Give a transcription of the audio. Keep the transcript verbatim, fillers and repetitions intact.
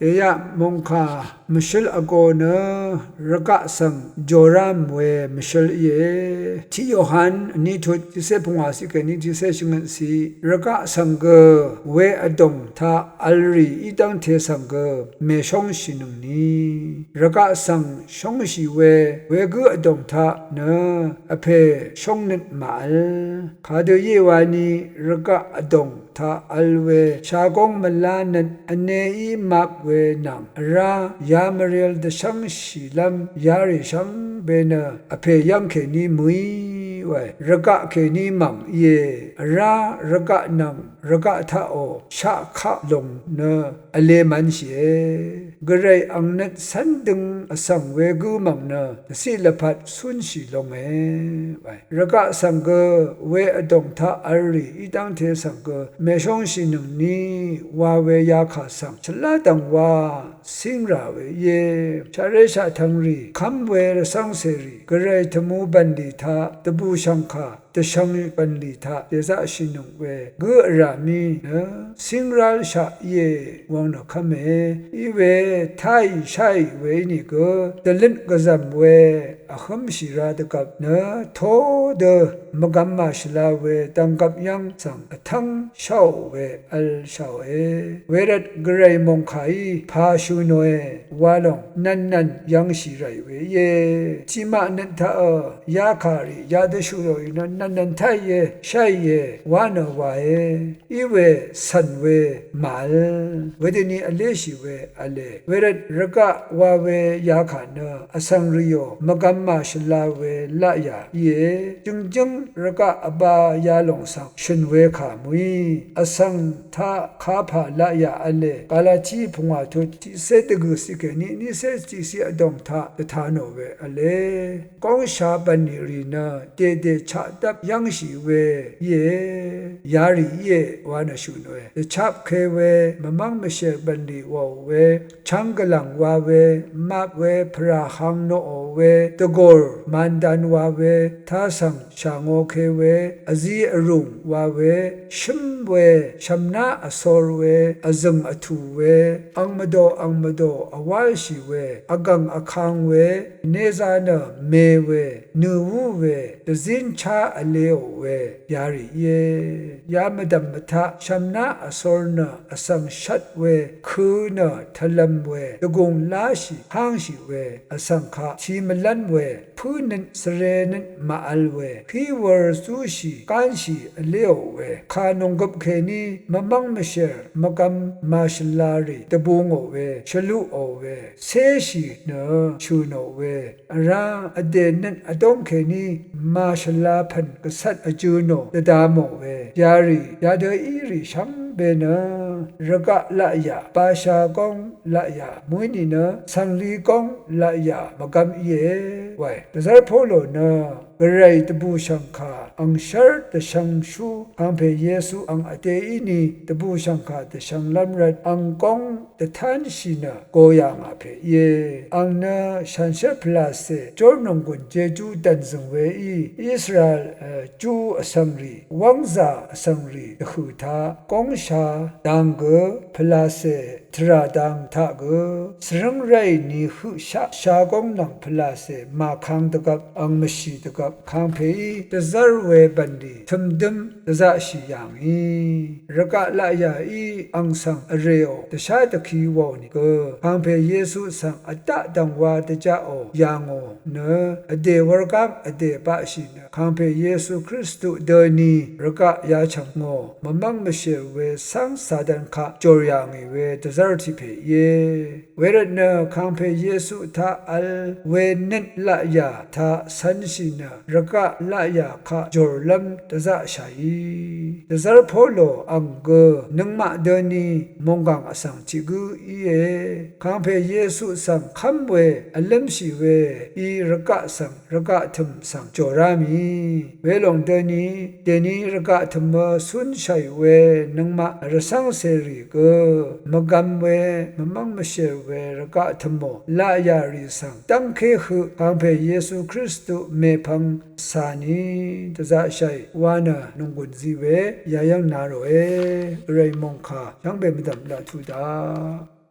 Èyaq mòngkà mvshøl vgō nø rvgaq svng jòrám we mvshøl íe. Tiq Yohan vní tut tiqcé pungwà ciq kèní tiqcé shvngøt ciq, rvgaq svng gø we vdòng taq vl rì í dv́ngte svng gø mèshóngshìnøngni, rvgaq svng shóngshì we wegǿ vdòng taq nø vpè shóngnøt màvl. Kadø íe wani rvgaq vdòng taq vl we shagóng mvlánøt vneí map we nvng vrá yamvril dvshv́ngshìlv́m yarì shvngbe nø vpè yv́ng kèní mø̀í wae, rvgaq kèní mv̀ng íe. Vrá rvgaq nvng rvgaq taqò shaq kaq lòng nø vle mv̄nshìe. Gvray ang nøt cv́n døng vsvng wegǿ mv̀ng nø dvciq lvpat cúnshì longe. Rvgaq svng gø we vdòng taq vl rì í dv́ngte svng gø mèshóngshìnøngni wa we yakà svng shvlá dv̀ngwa cíngrà we íe. Shaqré shaqtvngrì kv́m we rvcv́ngcèrì Gvray tvmu bv̀nlì taq dvbùshv̀ngkà dvshvng bv̀nlì taq dèzaqshìnøng we gǿ vrà mí nø cíngrálshaq íe wvng nø kv́me. Iwe táì sháì we ínìgø dvløt gvzv̀m we vhǿmshì ra dvgvp nø tó dø mvgvm màshvla we dvnggvp yv́ng svng vtv́ng sháò we v̄l shàòe. Wervt Gvray mòngkàí pà shø̀ nòe wa lòng nv̀nnv̀n yv̄ngshì ràì we íe. Tiqmaq nøt taq yakà rì yadø shø̀ ràì nø nv̀nnv̀n táìe sháìe wa nø wàe. Iwe cv̀n we màvl wedøni vléshì we v̄le. Wervt rvgaq wa we yakà nø vsvng rìò mvgvm màshvla we laqyà íe. Jø̀ngjǿng rvgaq vba yalòng svng shø̀n we kà mø̀í vsvng taq kapà laqyà v̄le. Galati pungwà tut tiqcé dvgø̀ ciq kèní niqcé tiqciq vdòng taq dvta nò we v̄le. Góngsha bv̀nlì rì nø dèdè chaqdvp yv́ngshì we íe. Yarì íe wa nø shø̀ nòe. Dvchapke we mvmv́ng mvshèr bv̀nlì wàò we chvng gvlv̀ng wa we map we pvrà hang noqò we dvgòr mandan wa we tasv̀ng shàngōke we vzi vrùng wa we shǿm we shv̀mná vsor we vzø̀ng vtù we ang mvdò ang mvdò vwálshì we vgv̀ng vkang we vneza nø me we nø̀wú we dvzínchá vleò we yarì íe. Yamvdv̀m mvtaq shv̀mná vsor nø vsvng shvt we kø̄ nø tvlv̄m we dvgùng láshì hángshì we vsvng kaq tiq mvlv́n we pǿnøt svrenøt màvl we hí wur zúshì gánshì vléò we kà nònggøp kèní mvmv́ng mvshèr mvgvm màshvla rì dvbungò we shvluqò we céshì nø shø̀ nò we vrá vdè nøt vdóng kèní màshvla pv̀n gvcvt vjø̄ nò dvdamò we yarì yadø írì shvngbe nø rvgaq laqyà basha góng laqyà mø̀í nìnø cv̀ngli góng laqyà mvgv́m íe wae. Dvzv́r Polo nø Gvray dvbùshv̀ngkà angshv́r dvshvngshú kàngpè Yesu ang vdè íni dvbùshv̀ngkà dvshvnglv́m rvt ang góng dvtánshì nø gò yà ngà pè íe. Ang nø shànshér pvlàcè jórnònggùn jejú dv̀nzø̀ng weí Israel, e, Ju vsvngrì wv́ngzà vsvngrì dvhø̀ taq góngsha dang gø pvlàcè tvrà dang taq gø svrǿng ráì ni høqshaq shagóng nvng pvlàcè màkang dvgvp ang mvshì dvgvp kàngpèí dvzv́r we bv̀nlì tø̀mdǿm dvzaqshì yà ngì. Rvgaq laqyàí ang svng vrèò dvshá dvki wàò nìgø kàngpè Yesu svng vdaq dv̀ngwa dvjaqò yà ngò nø vdè wurgáng vdè baqshì nø kàngpè Yesu Kristu døni rvgaq yachv̀ng ngò mvmv́ng mvshèr we cv́ng Satan kaq jòr yà ngì we dvzv́r tiq pè íe. Wervtnø kàngpè Yesu taq vl we nøt laqyà taq cv̄nshì nø rvgaq laqyà kaq jòrlv́m dvzaqshàí. Dvzv́r Polo ang gø nøngmaq døni mònggàng vsvng tiq gǿ íe. Kàngpè Yesu svng kv́m we vlǿmshì we í rvgaq svng rvgaq tø̀m svng jòrá mì. Welòng døni dèni rvgaq tø̀mø cúnshàì we nøngmaq rvcv́ng cèrì gø mvgvm we mvmv́ng mvshèr we rvgaq tø̀mò laqyà rì svng dv́ngké høq kàngpè Yesu Kristu mèpvng cà ni dvzaqshàì wa nø nònggùn zi we yayv́ng na ròe. Gvray mòngkà shvngbe mvdv̀m laq tuq daq.